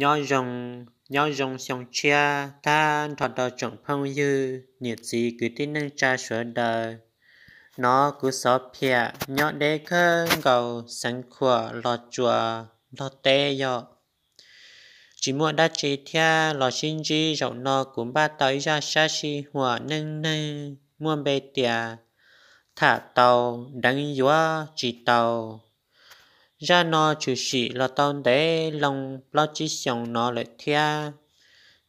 Nyob zoo, nyob zoo xyoo tshiab tag nrho rau tsoom phooj ywg, niam txiv kwv tij neej tsa sawv daws. Nov kuv Xov Phiam nyob deb kawg nkaus xeev Khuam Los Tsuas, Nplog teb yog tsis muaj dab tsi thiab los sib ntsib. Zaum no kuv npaj tau ib zaj sab sij huam neej neeg muaj npe tias tham tau deev yuav tsis tau. Zaj no tshwm sim los tau ntev loo plaub tsib xyoos no lawm thiab.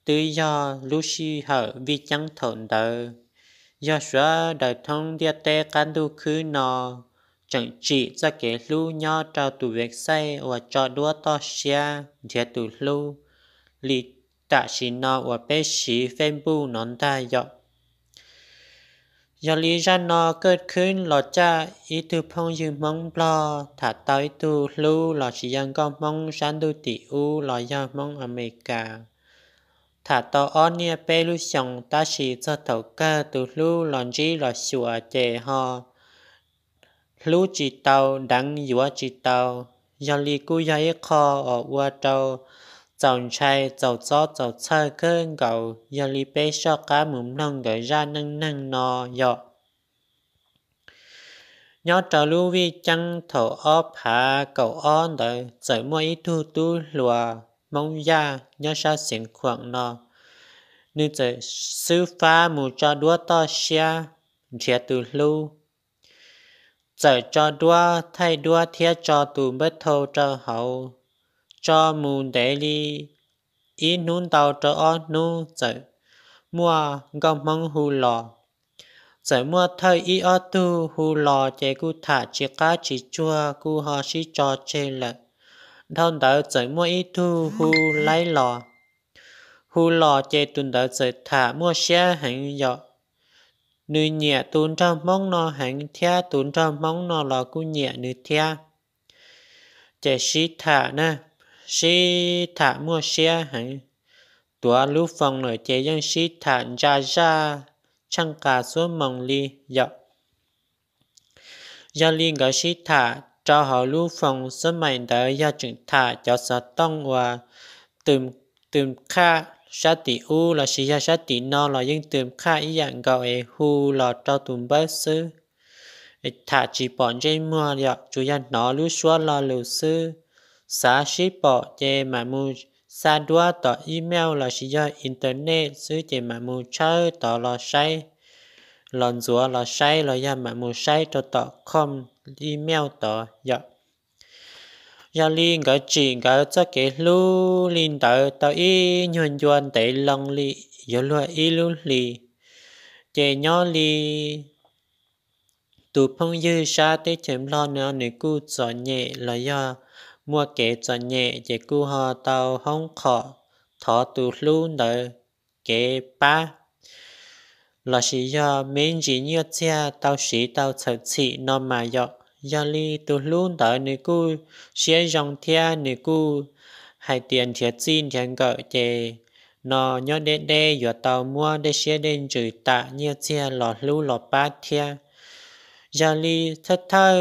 Twb yog lub sij hawm vij ceeb thaum ntawd, yog sawv daws thoob ntiaj teb qab ntuj khwb no tseem tsim txoj kev hlub nyob rau tus website uas tso duab toj siab nrhiav tus hlub li tam sim no uas peb siv Facebook no ntag yom. Yog li zaj no kuj khwb los caj ib tug phooj ywg Hmoob Nplog tham tau ib tug hlub los sis yog nkauj Hmoob sab ntuj tim ub los yog Hmoob Amelikas. Tham tau ob niaj peb lub xyoos tab sis txog thaum kawg tus hlub los ntsib los xyuas ces ho hlub tsis tau, deev yuav tsis tau. Yog li kuj yog ib qho uas ua rau txaus ntshai, txaus txob txaus txhawj kawg nkaus. Yog li peb soj qab mus mloog nkawd zaj neej neeg no yom. Nyob rau lub vij ceeb thaum ob phav kaum ob ntawd txawm muaj ib tug tub hluas Hmoob Yaj nyob sab Xeev Khuam no, nws txawm xub fab mus tso duab toj siab nrhiav tus hlub. Txawm tso duab, thaij duab thiab tso tus npawb thau rau hauv, tso mus ntev li ib hnub ntau rau ob hnub txawm muaj nkauj Hmoob hu los. Txawm muaj thawj ib ob tug hu los ces kuj tham tsis qab tsis tsuag kuj ho sib tso tseg lawm. Dhau ntawd txawm muaj ib tug hu laib los. Hu los ces tus ntawd txawm tham muaj siab heev yom. Nws nyiam tus nraug Hmoob no heev thiab tus nraug Hmoob no los kuj nyiam nws thiab. Ces sib tham na, sib tham muaj siab heev. Tuav lub foos lawm ces yeej sib tham ntsa zaj tsheej qas xuab moos li yom. Yog li nkawd sib tham rau hauv lub foos xab maim ntawd yog tseem tham cov xov tooj uas tws, tws qhaj sab tim ub lossis yog sab tim no los yeej tws qhaj ib yam nkaus es hu los rau tus npawb xwb. Tham tsis pom ntsej muag yom, tsuas yog hnov lub suab lo lus xwb. Xav sib pom ces mam mus xa duab tom email lossis yog internet xwb ces mam mus tshawb tod los saib, los ntxuav los saib los yog mam mus saib rau tom com email tod yom. Yog li nkawd tsim nkawd txoj kev hlub li ntawd tau ib nyuag ncua ntev loo li yuav luag ib lub hlis, ces nyob li tus phooj ywg sab teb chaws Nplog no nws kuj txom nyem los yog muaj kev txom nyem ces kuj ho tau hoob qhom thov tus hlub ntawd kev pab lossis yog me ntsis nyiaj txiag tau siv tau txhawm txhim no mas yom. Yog li tus hlub ntawd nws kuj siab zoo thiab nws kuj hais tias nrhiav txij nrhiav nkawm ces no nyob deb deb yuav tau muab dej siab dej ntsws tam nyiaj txiag los hlub los pab thiab. Yog li thawj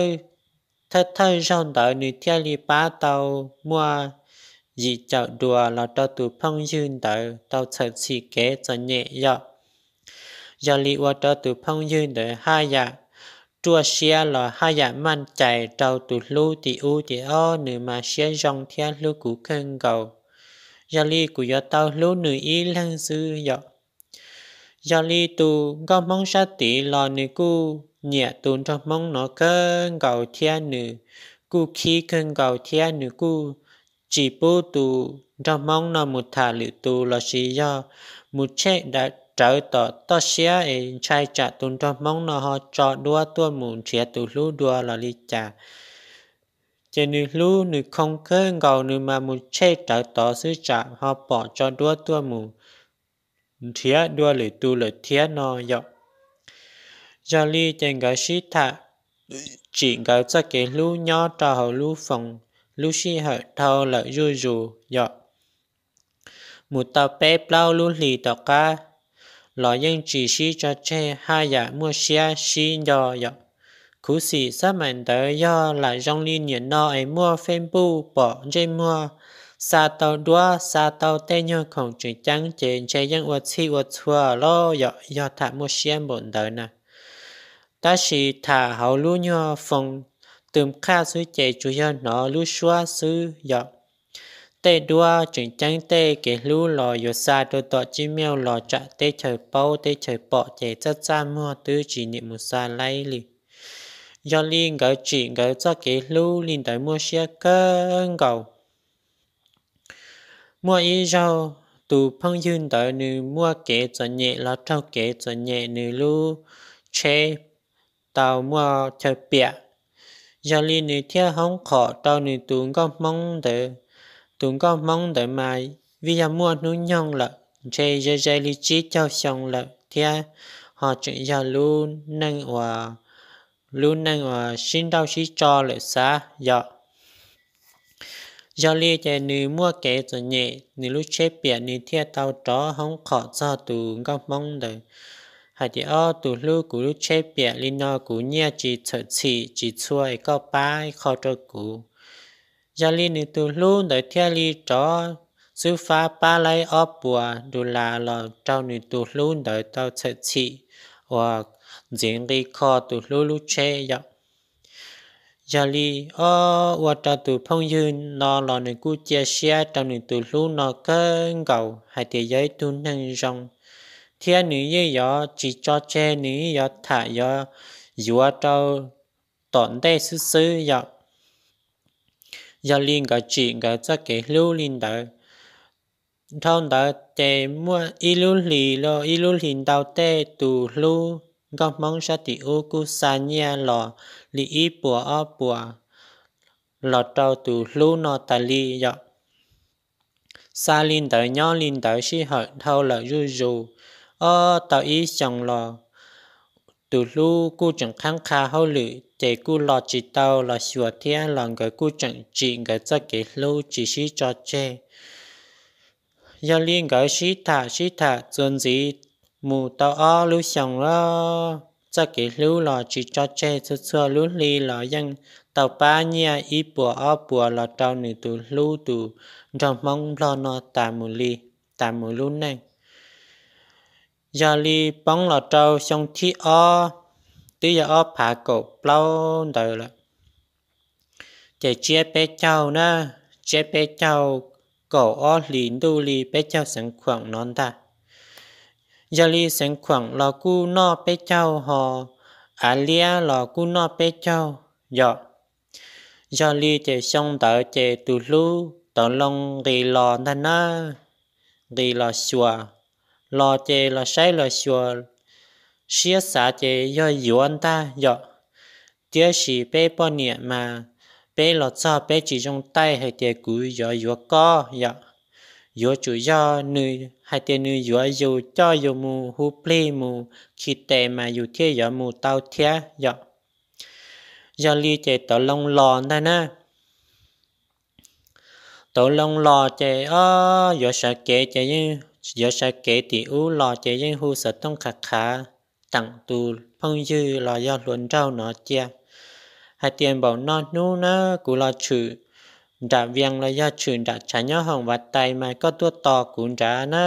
thawj zaug ntawd nws thiaj li pab tau muaj yim caum duas los rau tus phooj ywg ntawd tau txhawm txhim kev txom nyem yom. Yog li ua rau tus phooj ywg ntawd haj yam ruaj siab los haj yam maj cais rau tus hlub tim ub tias ob nws mas siab zoo thiab hlub kuv kawg nkaus. Yog li kuv yuav tau hlub nws ib leeg xwb yom. Yog li tus nkauj Hmoob sab tid los nws kuj nyiam tus nraug Hmoob no kawg nkaus thiab nws kuj khib kawg nkaus thiab nws kuj tsis pub tus nraug Hmoob no mus tham lwm tus lossis yog mus tshem rawv tom toj siab es ntshai tsam tus nraug Hmoob no ho tso duab tuaj mus nrhiav tus hlub dua los li cas. Ces nws hlub nws khoo kawg nkaus nws mas mus tshem rawv tod xwb tsam ho pom tso duab tuaj mus nrhiav dua lwm tus lawm thiab no yom. Yog li ces nkawd sib tham tsim nkawd txoj kev hlub nyob rau hauv lub foos lub sij hawm dhau lawm zuj zus yom. Mus tau peb plaub lub hlis tom qab los yeej tsis sib tso tseg haj yam muaj siab sib nco yom. Khuv xim xab maim ntawd yog lam zoo li niam no es muaj Facebook pom ntsej muag xa tau duab, xa tau tej nyuag khoom tseem ceeb ces ntshe yeej ua txhij ua txhua los yog tham muaj siab npaum ntawd na. Tab sis tham hauv lub nyuag phone tus qhaj xwb ces tsuas yog hnov lub suab xwb yom. Tej duab tseem ceeb tej kev hlub los yuav xa rau tom Gmail los tsam teb chaws paub teb chaws pom ces txaj txaj muag twb tsis niam mus xa laib li. Yog li nkawd tsim nkawd txoj kev hlub li ntawd muaj siab kawg nkaus. Muaj ib zaug tus phooj ywg ntawd nws muaj kev txom nyem los raug kev txom nyem, nws lub tsheb tau muaj chaw piam. Yog li nws thiaj hoob qhom rau nws tus nkauj hmoob ntawd. Tus nkauj hmoob ntawd mas vim yog muaj hnub nyoog lawm, ntshe ze ze li tsib caug xyoo lawm thiab, ho tseem yog lub neej uas, lub neej uas sib nrauj sib tso lawm xav yom. Yog li ces nws muaj kev txom nyem, nws lub tsheb piam, nws thiaj tau rov hoob qhom txog tus nkauj hmoob ntawd hais tias, Ob, tus hlub, kuv lub tsheb piam li no kuv nyiaj tsis txhawm txhim tsis txhua es koj pab ib qho rau kuv. Yog li nws tus hlub ntawd thiaj li rov xub fab pab laib ob puas dollar los rau nws tus hlub ntawd tau txhawm txhim uas ntxiv nqi kho tus hlub lub tsheb yom. Yog li, ob, ua rau tus phooj ywg no los nws kuj cia siab rau nws tus hlub no kawg nkaus hais tias yog ib tug neeg zoo, thiab nws yeej yuav tsis tso tseg, nws yeej yuav tham yuav yuav rau tom ntej xwb xwb yom. Yog li nkawd tsim nkawd txoj kev hlub li ntawd. Dhau ntawd ces muaj ib lub hlis los ib lub hlis ntau tej tus hlub nkauj hmoob sab tim ub kuj xa nyiaj los li ib puas ob puas los rau tus hlub no tas li yom. Xa li ntawd nyob li ntawd sij hawm dhau lawm zuj zus, ob, tau ib xyoos los tus hlub kuj tseem qhab qha hauj lwm ces kuj los tsis tau los xyuas thiab los nkawd kuj tseem tsim nkawd txoj kev hlub tsis sib tso tseg. Yog li nkawd sib tham sib tham txuas ntxiv mus tau ob lub xyoos los txoj kev hlub los tsis tso tseg, txhua txhua lub hli los yeej tau pab nyiaj ib puas ob puas los rau nws tus hlub tus nraug hmoob nplog no tas mus li, tas mus lub neej. Yog li poob los rau xyoo thib ob, twb yog ob phav kaum plaub ntawd lawm, ces tsiab peb caug na, tsiab peb caug kaum ob hlis ntuj li peb caug xeev khuam no ntag. Yog li xeev khuam los kuj noj peb caug ho av liab los kuj noj peb caug yom. Yog li ces xyoo ntawd ces tus hlub tau loo nqis los ntag na, nqis los xyuas, los ces los saib los xyuas, siab xav ces yog yuav ntag yom. Tiam sis peb poj niam mas peb los txog peb tsis zoo taij hais tias kuv yuav yuav koj yom. Yuav tsum yog nws hais tias nws yuav yus coj yus mus hu plig mus khi tes mas yus thiaj yuav mus tau thiab yom. Yog li ces tau loo los ntag na. Tau loo los ces ob yuav sawv kev ces yeej, yuav sawv kev tim ub los ces yeej hu xov tooj qhav qhav teem tus phooj ywg los yog hluas nraug no cia hais tias npaum no hnub na kuv los tshwm nram vias los yog tshwm nram tshav nyob hoom vav tais mas koj tuaj tos kuv nrad na.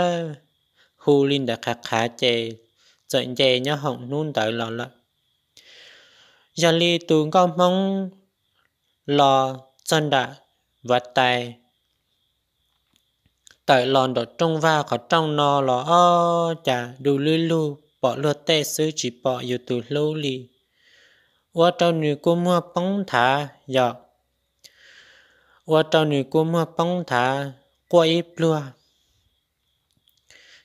Hu li ntawd qhav qhav ces txawm nce nyob hoom hnub ntawd los lawm. Yog li tus nkauj hmoob los txog nram vav tais, tawm los nraum rooj vag qhov rooj no los ob cas du lug lug pom luag tej xwb tsis pom yus tus hlub li. Ua rau nws kua muag poob nthav yom. Ua rau nws kua muag poob nthav, quaj ib pluag.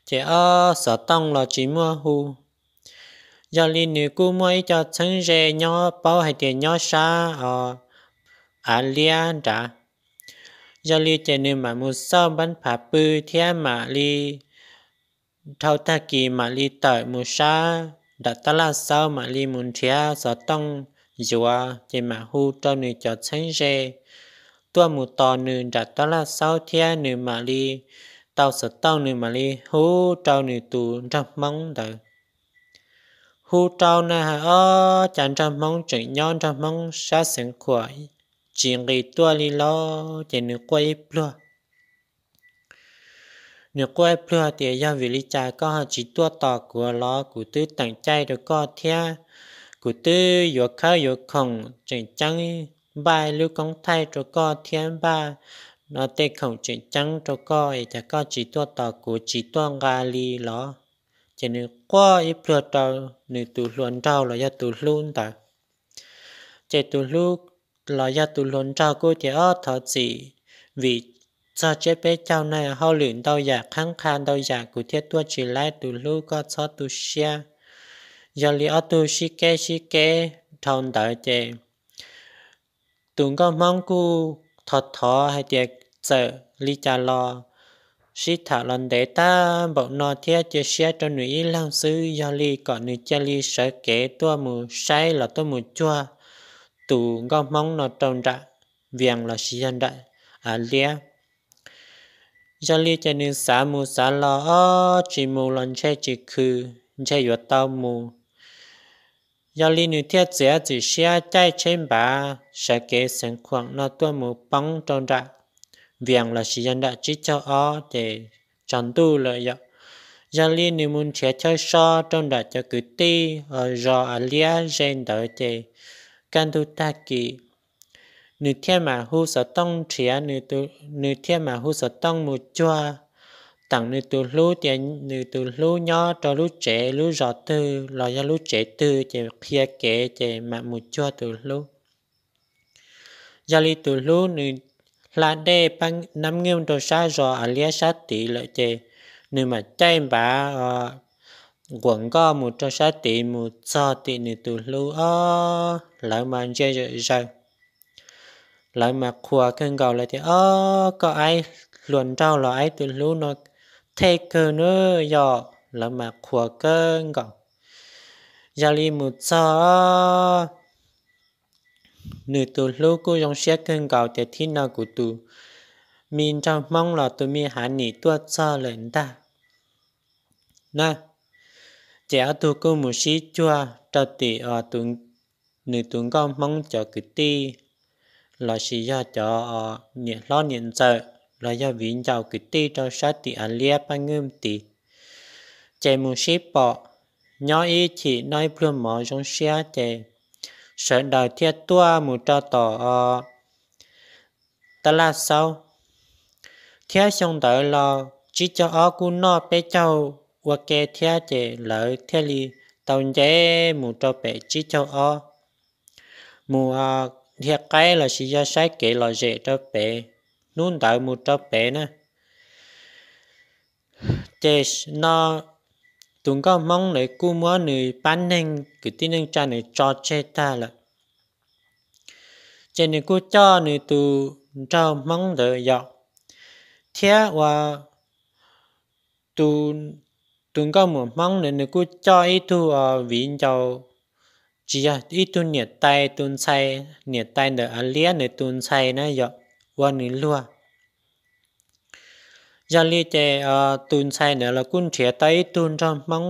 Ces ob xov tooj los tsis muaj hu. Yog li nws kuj muaj ib co txheeb ze nyob paub hais tias nyob sab os, av liab nrad. Yog li ces nws mam mus xauj npab phav pw thiab mam li dhau tag kis mam li tawm mus sab nram tab laj xauj mam li mus nrhiav xov tooj yuav ces mam hu rau nws cov txheeb ze tuaj mus tos nws nram tab laj xauj thiab nws mam li tau xov tooj nws mam li hu rau nws tus nraug hmoob ntawd. Hu rau na has ob cas nraug hmoob tseem nyob nraug hmoob sab xeev khuam tsis nqis tuaj li lauj ces nws quaj ib pluag. Nws quaj ib pluag tias, Yog vim li cas koj ho tsis tuaj tos kuv los? Kuv twb teem caij rau koj thiab, kuv twb yuav khawb yuav khoom tseem ceeb npaj lub koob thaij rau koj thiab npaj tej khoom tseem ceeb rau koj es cas koj tsis tuaj tos kuv, tsis tuaj nqa li los? Ces nws quaj ib pluag rau nws tus hluas nraug los yog tus hlub ntawd. Ces tus hlub los yog tus hluas nraug kuj tias, Ob, thov txim, vim txog tsiab peb caug na, hauj lwm ntau yam, qhab qha ntau yam, kuv thiaj tuaj tsis laib. Tus hlub, koj txhob tu siab. Yog li ob tug sib keb sib keb dhau ntawd ces tus nkauj Hmoob kuj thov thov hais tias txawm li cas los sib tham los ntev tag npaum no thiab cia siab rau nws ib leeg xwb, yog li kom nws cia li sawv kev tuaj mus saib los tuaj mus cuag tus nkauj Hmoob no rau nram Vias los sis yog nram Av Liab. Yog li ces nws xav mus xav los ob, tsis mus los ntshe tsis khw, ntshe yuav tau mus. Yog li nws thiaj txiav txim siab caij tsheb npav sawv kev xeev khuam no tuaj mus poob rau nram Vias los sis yog nram tsib caug ob ces tsaus ntuj lawm yom. Yog li nws mus nrhiav chaw so rau nram cov kwv tij zos Av Liab ze ntawd ces kaj ntug tag kis nws thiaj mam hu xov tooj nrhiav, nws thiaj mam hu xov tooj mus cuag teem nws tus hlub tias nws tus hlub nyob rau lub tsev lub zos twg los yog lub tsev twg ces qhia kev ces mam mus cuag tus hlub. Yog li tus hlub nws hla dej pab nab nyuj rau sab zos Av Liab sab tid lawm ces nws mam caij npav nquam nkoj mus rau sab tid mus txog tim nws tus hlub ob, lawv mas ntsia zom zaws. Lawv mas qhuas kawg nkaus lawm tias, Ob, koj aib hluas nraug los aib tus hlub no thej kawg na yom. Lawv mas qhuas kawg nkaus. Yog li mus txog nws tus hlub kuj zoo siab kawg nkaus tias, Thib no kuv tus me nraug Hmoob los tus me hav nim tuaj txog lawm ntag na. Ces ob tug kuj mus sib cuag rau tim nws tus nkauj Hmoob cov kwv tij los sis yog cov niam hlob niam ntxawm los yog viv ncaus kwv tij rau sab tim Av Liab pab nyuj tid. Ces mus sib pom, nyob ib chim noj ib pluag mov zoo siab ces sawv daws thiaj tuaj mus rau tom tab laj xaub. Thiab xyoo ntawd los tsib caug ob kuj noj peb caug ua ke thiab ces lawv thiaj li tau nce mus rau pem tsib caug ob, mus dhia qaib los sis yog saib kev lom zem rau pem, hnub ntawd mus rau pem na. Ces no tus nkauj Hmoob ntawd kuj muab nws pab neeg kwv tij neej tsa nws tso tseg tag lawm. Ces nws kuj coj nws tus nraug Hmoob ntawd yom, thiab ua tus nkauj muam Hmoob ntawd nws kuj coj ib tug viv ncaus, tsis yog, ib tug niam tais tus ntxhais, niam tais ntawm Av Liab nws tus ntxhais na yom, ua nws luag. Yog li ces tus ntxhais ntawd los kuj nrhiav tau ib tug nraug Hmoob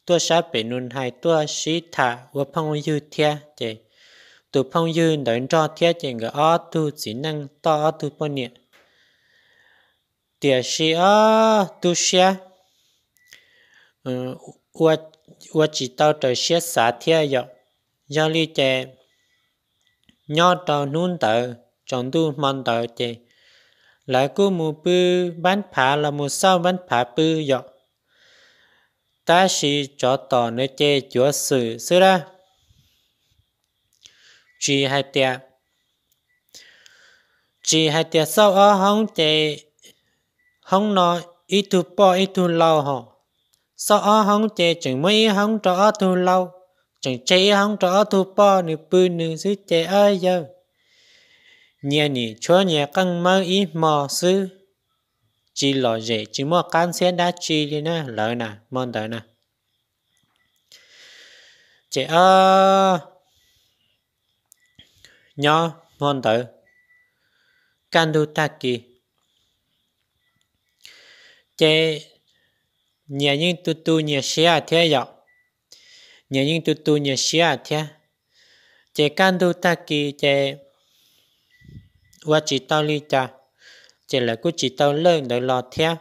tuaj sab pem Nus Hais tuaj sib tham ua phooj ywg thiab ces tus phooj ywg ntawd nrog thiab ces nkawd ob tug txiv neej toj ob tug poj niam. Tiam sis ob tug siab ua tsis tau raws siab xav thiab yom. Yog li ces nyob rau hnub ntawd tsaus ntuj hmo ntawd ces lawv kuj mus pw npab phav los mus xauj npab phav pw yom. Tab sis tsov tom ntawd ces cuav xwm xwb dab. Tsis hais tias, tsis hais tias xauj ob hoob ces hoob no ib tug poj ib tug lau hos. Xauj ob hoob ces tseem muab ib hoob rau ob tug lau, tseem tseg ib hoob rau ob tug poj nws pw nws xwb ces ab yawg, nyias nim tshuab nyias qeej mawb ib hmo xwb, tsis lom zem tsis muaj qab ntxhiab dab tsi li na lawv na hmo ntawd na. Ces ob, nyob hmo ntawd kaj ntug tag kis ces nyias yeej tu tu nyias siab thiab yom. Nyias yeej tu tu nyias siab thiab. Ces kaj ntug tag kis ces ua tsis tau li cas, ces lawv kuj tsis tau lawj ntawd los thiab.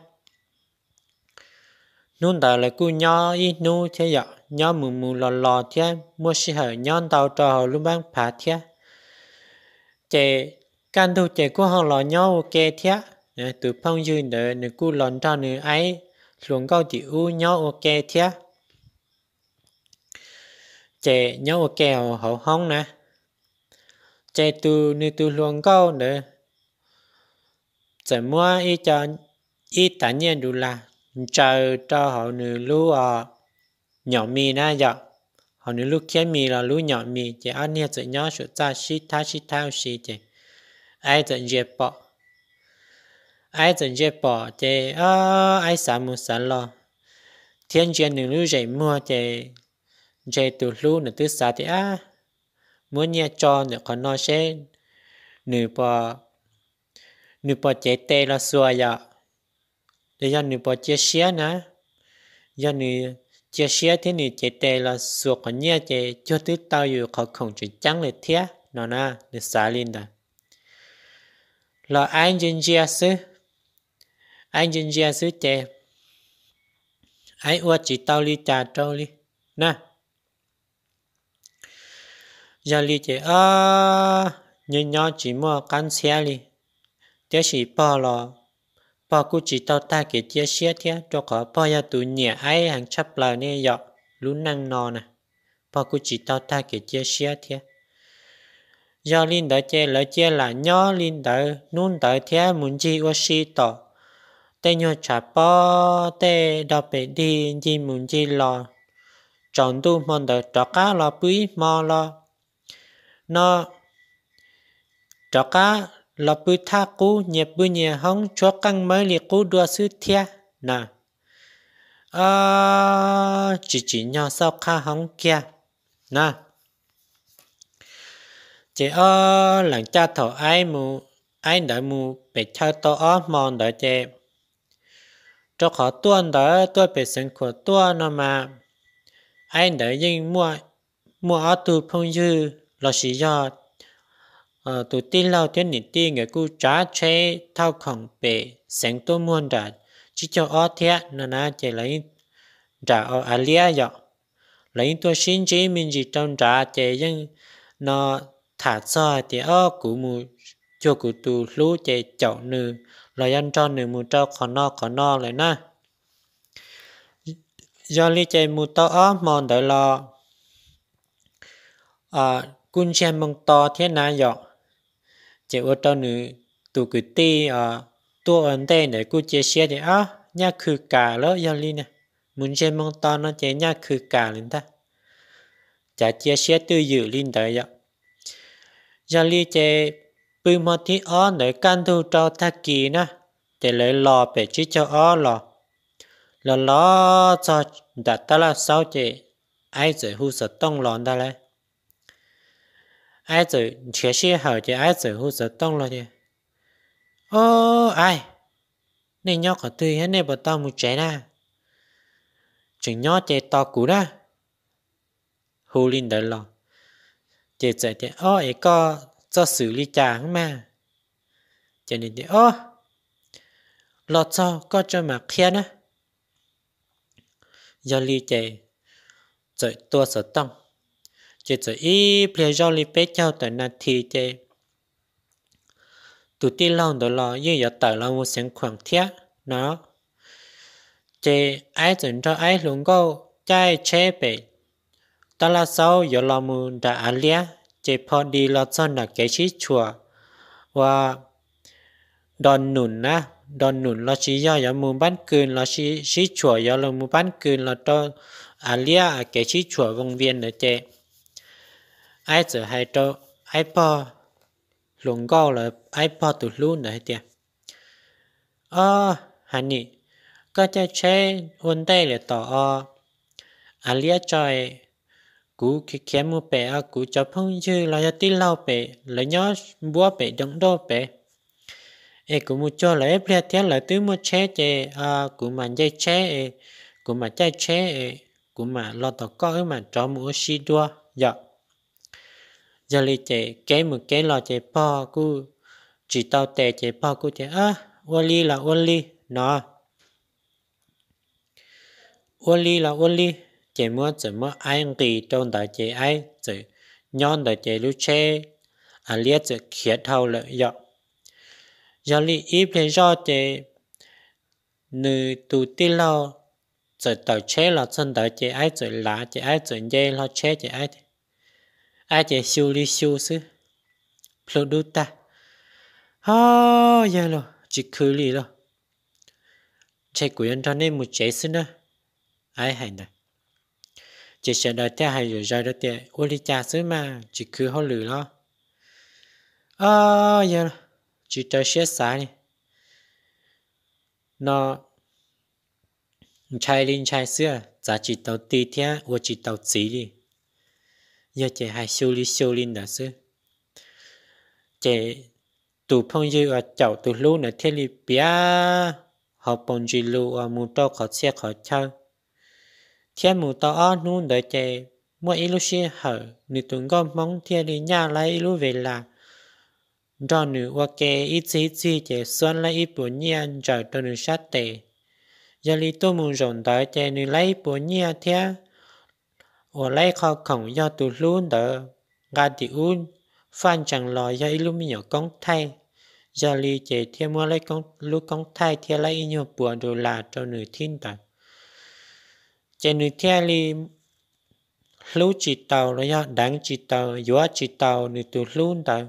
hnub ntawd lawv kuj nyob ib hnub thiab yom, nyob mus mus los los thiab muaj sij hawm nyob ntau rau hauv lub npab phav thiab. Ces kaj ntug ces kuj ho los nyob ua ke thiab. Tus phooj ywg ntawd nws kuj los nrog nws aib hluas nkauj tim ub nyob ua ke thiab. Ces nyob ua ke hauv hoob na, ces tus nws tus hluas nkauj ntawd txawm muab ib co, ib tav nyiaj du las ntsaws rau hauv nws lub nyom mis na yom, hauv nws lub khiab mis los lub nyom mis, ces ob niag txawm nyob suam txaj sib thab sib thab ua si ces aib txawm ntsia pom. Aib txawm ntsia pom ces aib xav mus xav los thiab ntsia nws lub zem muag ces ntshe tus hlub nws twb xav tias, ab, muab nyiaj tso ntawm qhov no seb nws puas cev tes los xuas yom, los yog nws puas cia siab na. Yog nws cia siab thiab nws cev tes los xuas qhov nyiaj ces cuag twb tau yus qhov khoom tseem ceeb lawm thiab no na, nws xav li ntawd. Los aib ntsia ntsia xwb, aib ntsia ntsia xwb ces aib ua tsis tau li cas rau li na. Yog li ces ob nyob nyob tsis muaj qab ntxhiab li, tiam sis pog los pog kuj tsis tau tag kev cia siab thiab, rau qhov pog yog tus nyiam aib heev tshaj plaws ne yom, lub neej no na, pog kuj tsis tau tag kev cia siab thiab. Yog li ntawd ces lawv cia lam nyob li ntawd hnub ntawd thiab mus ncig ua si tom tej nyuag tshav pob tej do pes dig ncig mus ncig los, tsaus ntuj hmo ntawd rov qab los pw ib hmo los no, rov qab los pw thaj qub, nyias pw nyias hoob, tshuab qeej mawb li qub dua xwb thiab na. Tsis tsim nyog xauj qhaj hoob kiag na. Ces ob leeg caj thaum aib ntawd mus pem chaw tau ob hmo ntawd ces, rau qhov tuaj ntawd tuaj pem Xeev Khuam tuaj no mas, aib ntawd yeej muaj ob tug phooj ywg lossis yog tus tij laug thiab niam tij nkawd kuj tsav tsheb thauj khoom pem xeev tuaj muag nram tsib caug ob thiab no na, ces lawv yeej nram Av Liab yom, lawv yeej tuaj sib ntsib me ntsis rau nrad ces yeej no tham txog hais tias, ob, kuv mus cuag kuv tus hlub ces caum nws los yog nrog nws mus rau qhov no qhov no lawm na. Yog li ces mus tau ob hmo ntawd los kuj ntsiag moo to thiab na yom, ces ua rau nws tus kwv tij tuaj ua ntej ntawd kuj cia siab tias, ab, nyaj khw kam lawm, yog li na, mus ntsiag moo to no ces nyaj khw kam lawm ntag. Cas cia siab twj ywm li ntawd yom. Yog li ces pw hmo thib ob ntawd kaj ntug rau tag kis na, ces lawv los pem tsib caug ob los, los los txog nram Tab Laj Xaub ces aib txawm hu xov tooj los ntag lauj. Aib txawm nrhiav sij hawm ces aib txawm hu xov tooj los tias, ob, aib, nej nyob qhov twg thiab nej puas tau mus tsev na? Tseem nyob ces tos kuv na. Hu li ntawd los, ces txawm tias, ob, es koj txoj xwm li cas mas? Ces nws tias, ob, los txog koj tso mam qhia na. Yog li ces txawm tua xov tooj, ces txawm ib pliag zoj li peb caug tawm nas this ces tus tij laug ntawd los yeej yuav tawm los mus Xeev Khuam thiab no. Ces aib txawm nrog aib hluas nkauj caij tsheb pem Tab Laj Xaub yuav los mus nram Av Liab, ces pho di los txog nram kev sib tshuam ua Do Num na, Do Num lossis yog yuav mus Npab Kws los sib tshuam yuav los mus Npab Kws los rau Av Liab kev sib tshuam Voos Vias ntawd ces aib txawm hais rau aib pog hluas nkauj los aib pog tus hlub ntawd hais tias, ob, hais nim, koj caij tsheb ua ntej lawm tom Av Liab tso, kuv khiav mus pem kuv cov phooj ywg los yog tij laug pem lawv nyob npuab pem doo dauj pem, es kuv mus cuag lawv ib pliag thiab lawv twb muaj tsheb ces kuv mam nce tsheb es kuv mam caij tsheb es kuv mam los tom koj wb mam rov mus ua si dua yom. Yog li ces kev mus kev los ces pog kuj tsis tau tes ces pog kuj tias, ua li los ua li no. ua li los ua li, ces muab txawm muab Aib nqis rau ntawd ces Aib txawm nyob ntawd ces lub tsheb a liab txawm khiav dhau lawm yom. Yog li ib pliag zoj ces nws tus tij laug txawm tawm tsheb los txog ntawd ces Aib txawm lav ces Aib txawm nce hlo tsheb ces Aib ces xyu li xyu xwb, plhu dub tag. Ho, yog los tsis khwv li los, ntshe kuv yuav nrog nej mus tsev xwb na, Aib hais ntawd. Ces sawv daws thiaj hais zom zaws rau tias ua li cas xwb mas tsis khwv hauj lwm los? O, yog tsis raws siab xav li no, ntshai li ntshai xwb, txav tsis tau ti thiab ua tsis tau txiv li. Yog ces hais xyu li xyu li ntawd xwb. Ces tus phooj ywg uas caum tus hlub ntawd thiaj li piav hauv paus ntsis lus uas mus rau qhov txhia qhov chaw. Thiab mus tau ob hnub ntawd ces muaj ib lub sij hawm nws tus nkauj Hmoob thiaj li nyaj laib ib lub ves las nrog nws ua ke ib txhij ib txhij ces xuab laib ib puas nyiaj ntsaws rau nws sab tes. Yog li tuaj mus zaum ntawd ces nws laib ib puas nyiaj thiab uas laib qhov khoom yog tus hlub ntawd nqa tim ub faj ntsees los yog ib lub me nyuam koob thaij. Yog li ces thiaj muab lub koob thaij thiab laib ib nyuag puas dollar rau nws thib ntawd. Ces nws thiaj li hlub tsis taus los yog deev tsis taus yuav tsis taus nws tus hlub ntawd.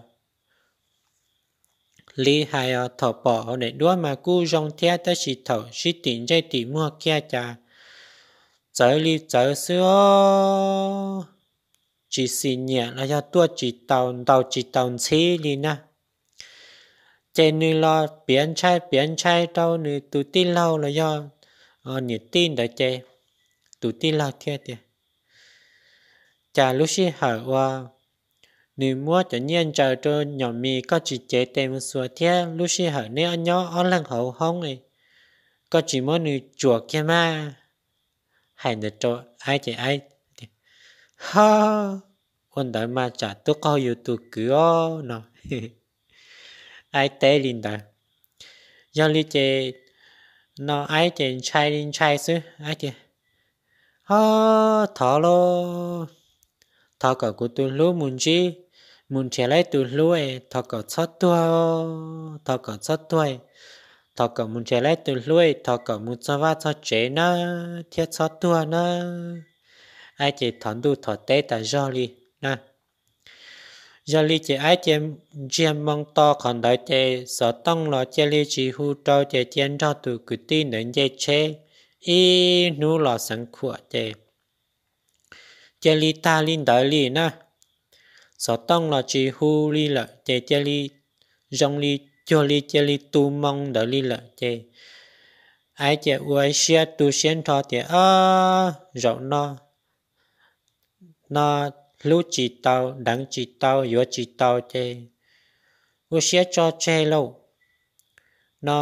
Li hais os, thaum pom hauv daim duab mas kuj zoo thiab tab sis thaum sib tim ntsej tim muag kiag cas txawv li txawv xwb os, tsis xis nyiam los yog tuaj tsis taus ntaus tsis taus ntxhib li na. Ces nws los piav ntshai piav ntshai rau nws tus tij laug los yog niam tij ntawd ces tus tij laug thiaj tias, cas lub sij hawm uas nws muab cov nyiaj ntsaws rau nyom mis koj tsis cev tes mus xuas thiab lub sij hawm neb nyob ob leeg hauv hoob, koj tsis muab nws tsuam kiag mas? Hais ntawd rau Aib ces Aib, ho, ua ntawd mas tsam tub qaug yus tus kwv os no. Aib teb li ntawd. Yog li ces no Aib ces ntshai li ntshai xwb, Aib tias, ho, thov lauj, thov kom kuv tus hlub mus ntsib, mus nrhiav laib tus hlub es thov kom txhob tuag, thov kom txhob tuag, thov kom mus nrhiav laib tus hlub es thov kom mus txog vaj txog tsev na, thiab txhob tuag na. Aib ces thov ntuj thov teb tas zog li na. Yog li ces Aib cia ntsiag moo to qhov ntawd ces xov tooj los cia li tsis hu rau ces cia nrog tus kwv tij ntawd nce tsheb ib hnub los Xeev Khuam ces cia li tag li ntawd li na. Xov tooj los tsis hu li lawm ces cia li zoo li cuag li cia li tu moo ntawd li lawm ces Aib cia ua siab tu siab nrho tias, o, zaum no no hlub tsis tau, deev tsis tau, yuav tsis tau ces ua siab tso tseg lauj. No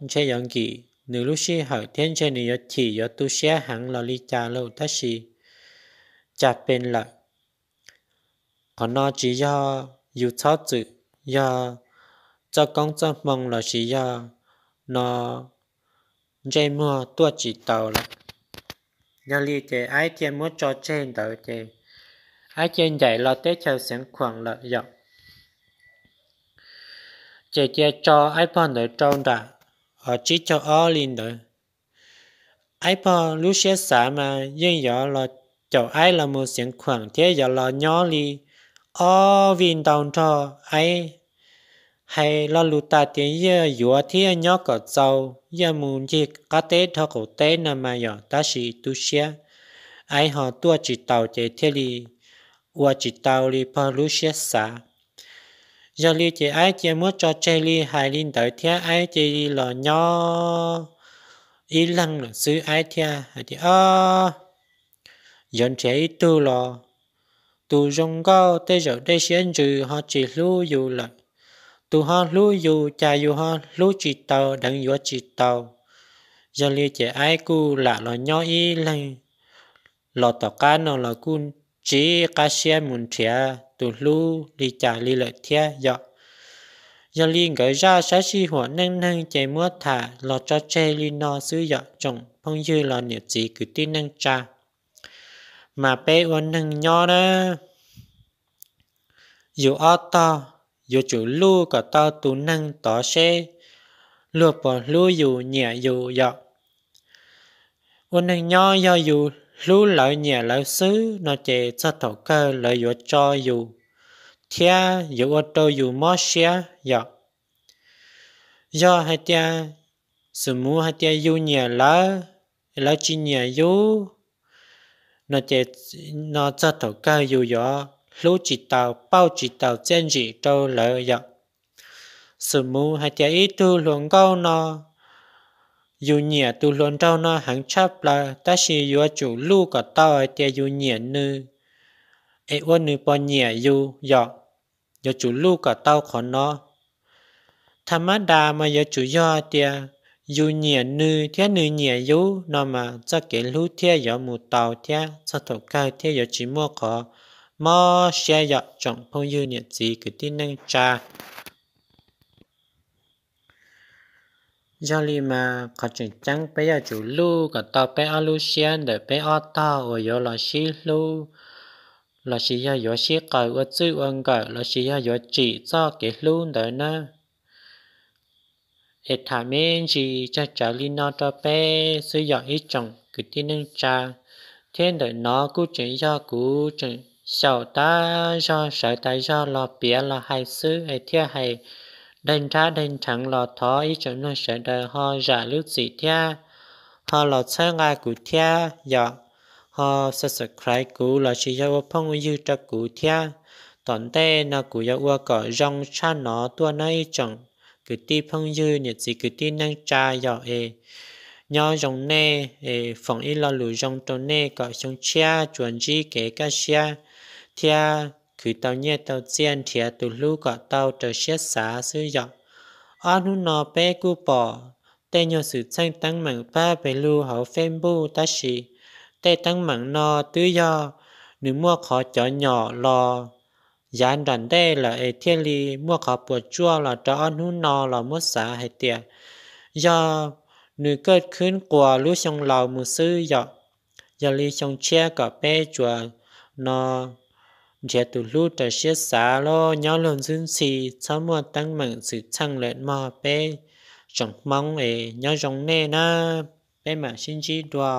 ntshe yuav nkim nws lub sij hawm thiab ntshe nws yuav chim yuav tu siab heev los li cas lauj, tab sis cas pes lawm. Qhov no tsis yog yus txhob txwm, yog txoj koob txoj hmoo lossis yog no ntsej muag tuaj tsis taus lawm. Yog li ces Aib cia muab tso tseg ntawd ces Aib cia ncaim los teb chaws Xeev Khuam lawm yom. Ces cia tso Aib pog ntawd rau nram tsib caug ob li ntawd. Aib pog lub siab xav mas yeej yuav los caum Aib los mus Xeev Khuam thiab yuav los nyob li ob vij ntau nrog Aib. Hais lo lus tas tias yeej yuav thiab nyob kom txaus, yeej mus ncig qab teb dhau qaum teb no mas yom, tab sis tu siab Aib ho tuaj tsis taus ces thiaj li ua tsis tau li pog lub siab xav. Yog li ces Aib cia muab tso tseg li hais li ntawd thiab Aib cia li los nyob ib leeg lawm xwb. Aib thiaj hais tias, o, yuav nrhiav ib tug los tus zoo nkauj tej zaum dej siab ntsws ho tsis hlub yus lawm. Tus ho hlub yus cas yus ho hlub tsis tau, deev yuav tsis tau. Yog li ces Aib kuj lam los nyob ib leeg los tom qab no los kuj tsis qab siab mus nrhiav tus hlub li cas li lawm thiab yom. Yog li nkawd zaj sab sij huam neej neeg ces muab tham los tso tseg li no xwb yom tsoom phooj ywg los niam txiv kwv tij neej tsa. Mas peb ua neeg nyob na, yus ob tog yuav tsum luj kom tau tus neeg tod seb luag puas hlub yus nyiam yus yom. Ua neeg nyob yog yus hlub lawv nyiam lawv xwb no ces txog thaum kawg lawv yuav tso yus thiab yuav ua rau yus mob siab yom. Yog hais tias xum muv hais tias yus nyiam lawv, lawv tsis nyiam yus no ces no txog thaum kawg yus yuav hlub tsis tau, pauj tsis tau txiaj ntsim rau lawv yom. Xum muv hais tias ib tug hluas nkauj no yus nyiam tus hluas nraug no heev tshaj plaws tab sis yuav tsum luj kom tau hais tias yus nyiam nws es ua nws puas nyiam yus yom. Yuav tsum luj kom tau qhov no. Tha mab das mas yuav tsum yog hais tias yus nyiam nws thiab nws nyiam yus no mas txoj kev hlub thiaj yuav mus tau thiab txog thaum kawg thiaj yuav tsis muaj qhov mob siab yom tsoom phooj ywg niam txiv kwv tij neej tsa. Yog li mas qhov tseem ceeb peb yuav tsum luj kom tau peb ob lub siab ntawm peb ob tog uas yuav los sib hlub lossis yog yuav sib qaws ua txwj ua nkawm lossis yog yuav tsim txoj kev hlub ntawd na. Es tham me ntsis tsawg tsawg li no rau peb xwb yom ib tsoom kwv tij neej tsa. Thiab ntawm no kuj tseem yog kuv tseem xyaum tas zog sawv tas zog los piav los hais xwb es thiaj hais daig nrab daig nrheev los thov ib tsoom mloog sawv daws ho zam lub txim thiab ho los txhawb nqa kuv thiab yom, ho subscribe kuv lossis yog ua phooj ua ywg rau kuv thiab. Tom ntej no kuv yuav ua kom zoo tshaj no tuaj nawb ib tsoom kwv tij phooj ywg niam txiv kwv tij neej tsa yom es nyob zoo nej es foom ib lo lus zoo rau nej kom xyoo tshiab tsuas ntsib kev kaj siab thiab khwv tau nyiaj tau txiaj nrhiav tus hlub kom tau raws siab xav xwb yom. Ob hnub no peb kuj pom tej nyuag xwm txheej teeb meem pab pes lug hauv Facebook tab sis tej teeb meem no twb yog nws muaj qhov cov nyom los yav nram ntej lawm es thiaj li muaj qhov puas tsuaj los rau ob hnub no los muab xav hais tias yog nws kaj khwb quas lub xyoo laus mus xwb yom. Yog li xyoo tshiab kom peb tsuas no nrhiav tus hlub raws siab xav los nyob luag ntxwb ntxhi txhob muaj teeb meem xwm txheej lawm mog peb tsoom Hmoob es nyob zoo nej na, peb mam sib ntsib dua.